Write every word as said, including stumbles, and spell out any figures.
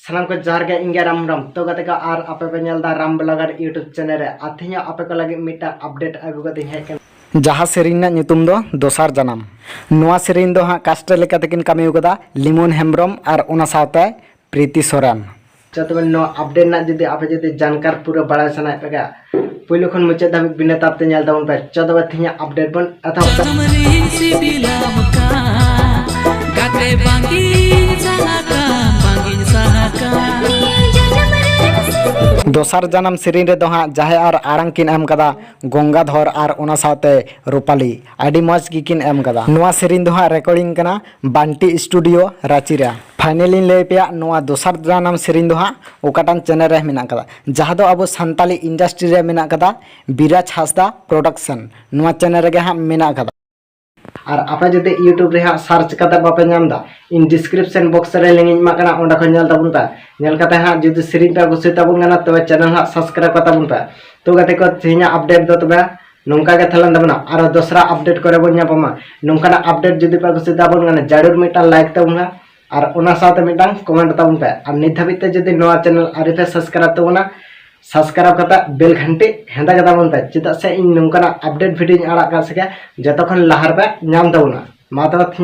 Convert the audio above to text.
ᱥᱟᱱᱟᱢ ᱠᱚ ᱡᱚᱦᱟᱨ ᱜᱮ, ᱤᱧ ᱜᱮ ᱨᱟᱢ ᱨᱟᱢ᱾ ᱛᱚ ᱜᱟᱛᱮ ᱠᱚ, ᱟᱨ ᱟᱯᱮ ᱯᱮ ᱧᱮᱞ ᱮᱫᱟ ᱨᱟᱢ ᱵᱞᱚᱜᱟᱨ YouTube ᱪᱮᱱᱮᱞ ᱨᱮ᱾ ᱟᱨ ᱛᱮᱦᱮᱧ ᱦᱚᱸ ᱟᱯᱮ ᱠᱚ ᱞᱟᱹᱜᱤᱫ ᱢᱤᱫᱴᱟᱝ ᱟᱯᱰᱮᱴ ᱟᱹᱜᱩ ᱠᱟᱛᱮᱧ ᱦᱮᱡ ᱠᱟᱱᱟ᱾ ᱡᱟᱦᱟᱸ ᱥᱮᱨᱮᱧ ᱨᱮᱱᱟᱜ ᱧᱩᱛᱩᱢ ᱫᱚ ᱫᱚᱥᱟᱨ ᱡᱟᱱᱟᱢ᱾ ᱱᱚᱣᱟ ᱥᱮᱨᱮᱧ ᱫᱚ ᱦᱟᱸᱜ ᱠᱟᱥᱴ ᱞᱮᱠᱟ ᱛᱮᱠᱤᱱ ᱠᱟᱹᱢᱤ ᱟᱠᱟᱫᱟ ᱞᱤᱢᱚᱱ ᱦᱮᱢᱵᱨᱚᱢ ᱟᱨ ᱚᱱᱟ ᱥᱟᱶᱛᱮ ᱯᱨᱤᱛᱤ ᱥᱚᱨᱮᱱ᱾ ᱪᱚ ᱛᱚᱵᱮ ᱱᱚᱣᱟ ᱟᱯᱰᱮᱴ ᱨᱮᱱᱟᱜ ᱡᱩᱫᱤ ᱟᱯᱮ ᱡᱩᱫᱤ ᱡᱟᱱᱠᱟᱨ ᱯᱩᱨᱟᱹ ᱵᱟᱲᱟᱭ ᱥᱟᱱᱟᱭᱮᱫ ᱯᱮ ᱠᱷᱟᱡ, ᱯᱩᱭᱞᱩ ᱠᱷᱚᱱ ᱢᱩᱪᱟᱹᱫ ᱫᱷᱟᱹᱵᱤᱡ ᱵᱤᱱᱟᱹ ᱛᱟᱯ ᱛᱮ ᱧᱮᱞ ᱛᱟᱵᱚᱱ ᱯᱮ᱾ ᱪᱚ ᱛᱚᱵᱮ ᱛᱮᱦᱮᱧᱟᱜ ᱟᱯᱰᱮᱴ ᱵᱚᱱ ᱮᱛᱚᱦᱚᱵ ᱠᱟᱜᱼᱟ᱾ ᱡᱟᱱᱟᱢ ᱨᱤᱧ ᱥᱤᱵᱤᱞᱟᱢ ᱠᱟᱱ, ᱜᱟᱛᱮ ᱵᱟᱝᱜᱤᱧ ᱥᱟᱦᱟ ᱠᱟᱱ, ᱵᱟᱝᱜᱤᱧ ᱥᱟᱦᱟ ᱠᱟᱱ᱾ ᱫᱚᱥᱟᱨ ᱡᱟᱱᱟᱢ ᱥᱮᱨᱮᱧ ᱨᱮᱫᱚ ᱦᱟᱸᱜ ᱡᱟᱦᱮ ᱟᱨ ᱟᱲᱟᱝ ᱠᱤᱱ ᱮᱢ ᱠᱟᱫᱟ ᱜᱚᱝᱜᱟᱫᱷᱚᱨ ᱟᱨ ᱚᱱᱟ ᱥᱟᱶᱛᱮ ᱨᱩᱯᱟᱞᱤ᱾ ᱟᱹᱰᱤ ᱢᱚᱡᱽ ᱜᱮᱠᱤᱱ ᱮᱢ ᱠᱟᱫᱟ᱾ ᱱᱚᱣᱟ ᱥᱮᱨᱮᱧ ᱫᱚ ᱦᱟᱸᱜ ᱨᱮᱠᱚᱨᱰᱤᱝ ᱠᱟᱱᱟ ᱵᱟᱱᱴᱤ ᱥᱴᱩᱰᱤᱭᱳ ᱨᱟᱸᱪᱤ ᱨᱮ᱾ ᱯᱷᱟᱭᱱᱮᱞᱤᱧ ᱞᱟᱹᱭ ᱯᱮᱭᱟ, ᱱᱚᱣᱟ ᱫᱚᱥᱟᱨ ᱡᱟᱱᱟᱢ ᱥᱮᱨᱮᱧ ᱫᱚ ᱦᱟᱸᱜ ᱚᱠᱟᱴᱟᱝ ᱪᱮᱱᱮᱞ ᱨᱮ ᱢᱮᱱᱟᱜ ᱠᱟᱫᱟ, ᱡᱟᱦᱟᱸ ᱫᱚ ᱟᱵᱚ ᱥᱟᱱᱛᱟᱞᱤ ᱤᱱᱰᱟᱥᱴᱨᱤ ᱨᱮ ᱢᱮᱱᱟᱜ ᱠᱟᱫᱟ ᱵᱤᱨᱟᱡᱽ ᱦᱟᱸᱥᱫᱟ ᱯᱨᱚᱰᱟᱠᱥᱚᱱ᱾ ᱱᱚᱣᱟ ᱪᱮᱱᱮᱞ ᱨᱮᱜᱮ ᱦᱟᱸᱜ ᱢᱮᱱᱟᱜ ᱠᱟᱫᱟ᱾ ᱟᱨ ᱟᱯᱮ ᱡᱩᱫᱤ YouTube ᱨᱮ ᱦᱟᱸᱜ ᱥᱟᱨᱪ ᱠᱟᱛᱮ ᱵᱟᱯᱮ ᱧᱟᱢ ᱮᱫᱟ, ᱤᱧ ᱰᱤᱥᱠᱨᱤᱯᱥᱚᱱ ᱵᱚᱠᱥ ᱨᱮ ᱞᱤᱝᱠ ᱤᱧ ᱮᱢᱟᱜ ᱠᱟᱱᱟ, ᱚᱸᱰᱮ ᱠᱷᱚᱱ ᱧᱮᱞ ᱛᱟᱵᱚᱱ ᱯᱮ᱾ ᱧᱮᱞ ᱠᱟᱛᱮ ᱦᱟᱸᱜ ᱡᱩᱫᱤ ᱥᱮᱨᱮᱧ ᱯᱮ ᱠᱩᱥᱤ ᱛᱟᱵᱚᱱ ᱠᱟᱱᱟ, ᱛᱚᱵᱮ ᱪᱮᱱᱮᱞ ᱦᱟᱸᱜ ᱥᱟᱵᱥᱠᱨᱟᱭᱤᱵ ᱠᱟᱛᱟ ᱵᱚᱱ ᱯᱮ᱾ ᱛᱚ ᱜᱟᱛᱮ ᱠᱚ, ᱛᱮᱦᱮᱧᱟᱜ ᱟᱯᱰᱮᱴ ᱫᱚ ᱛᱚᱵᱮ ᱱᱚᱝᱠᱟ ᱜᱮ ᱛᱟᱦᱮᱸ ᱞᱮᱱ ᱛᱟᱵᱚᱱᱟ᱾ ᱟᱨᱚ ᱫᱚᱥᱨᱟ ᱟᱯᱰᱮᱴ ᱠᱚᱨᱮ ᱵᱚᱱ ᱧᱟᱯᱟᱢᱟ᱾ ᱱᱚᱝᱠᱟᱱᱟᱜ ᱟᱯᱰᱮᱴ ᱡᱩᱫᱤ ᱯᱮ ᱠᱩᱥᱤ ᱛᱟᱵᱚᱱ ᱠᱟᱱᱟ, ᱡᱟᱹᱨᱩᱲ ᱢᱤᱫᱴᱟᱝ ᱞᱟᱭᱤᱠ ᱛᱟᱵᱚᱱ ᱯᱮ ᱟᱨ ᱚᱱᱟ ᱥᱟᱶᱛᱮ ᱢᱤᱫᱴᱟᱝ ᱠᱚᱢᱮᱱᱴ ᱛᱟᱵᱚᱱ ᱯᱮ᱾ ᱟᱨ ᱱᱤᱛ ᱫᱷᱟᱹᱵᱤᱡ ᱛᱮ ᱡᱩᱫᱤ ᱱᱚᱣᱟ ᱪᱮᱱᱮᱞ ᱟᱹᱣᱨᱤ ᱯᱮ ᱥᱟᱵᱥᱠᱨᱟᱭᱤᱵ ᱛᱟᱵᱚᱱᱟ, ᱥᱟᱵᱥᱠᱨᱟᱭᱤᱵ ᱠᱟᱛᱮ ᱵᱮᱞ ᱜᱷᱟᱱᱴᱤ ᱦᱮᱸᱫᱮ ᱠᱟᱛᱟ ᱵᱚᱱ ᱯᱮ, ᱪᱮᱫᱟᱜ ᱥᱮ ᱤᱧ ᱱᱚᱝᱠᱟᱱᱟᱜ ᱟᱯᱰᱮᱴ ᱵᱷᱤᱰᱤᱭᱳᱧ ᱟᱲᱟᱜ ᱠᱟᱜ ᱥᱮ ᱡᱚᱛᱚ ᱠᱷᱚᱱ ᱞᱟᱦᱟ ᱨᱮᱯᱮ ᱧᱟᱢ ᱛᱟᱵᱚᱱᱟ᱾ ᱢᱟ ᱛᱚᱵᱮ ᱛᱮᱦᱮᱧᱟᱜ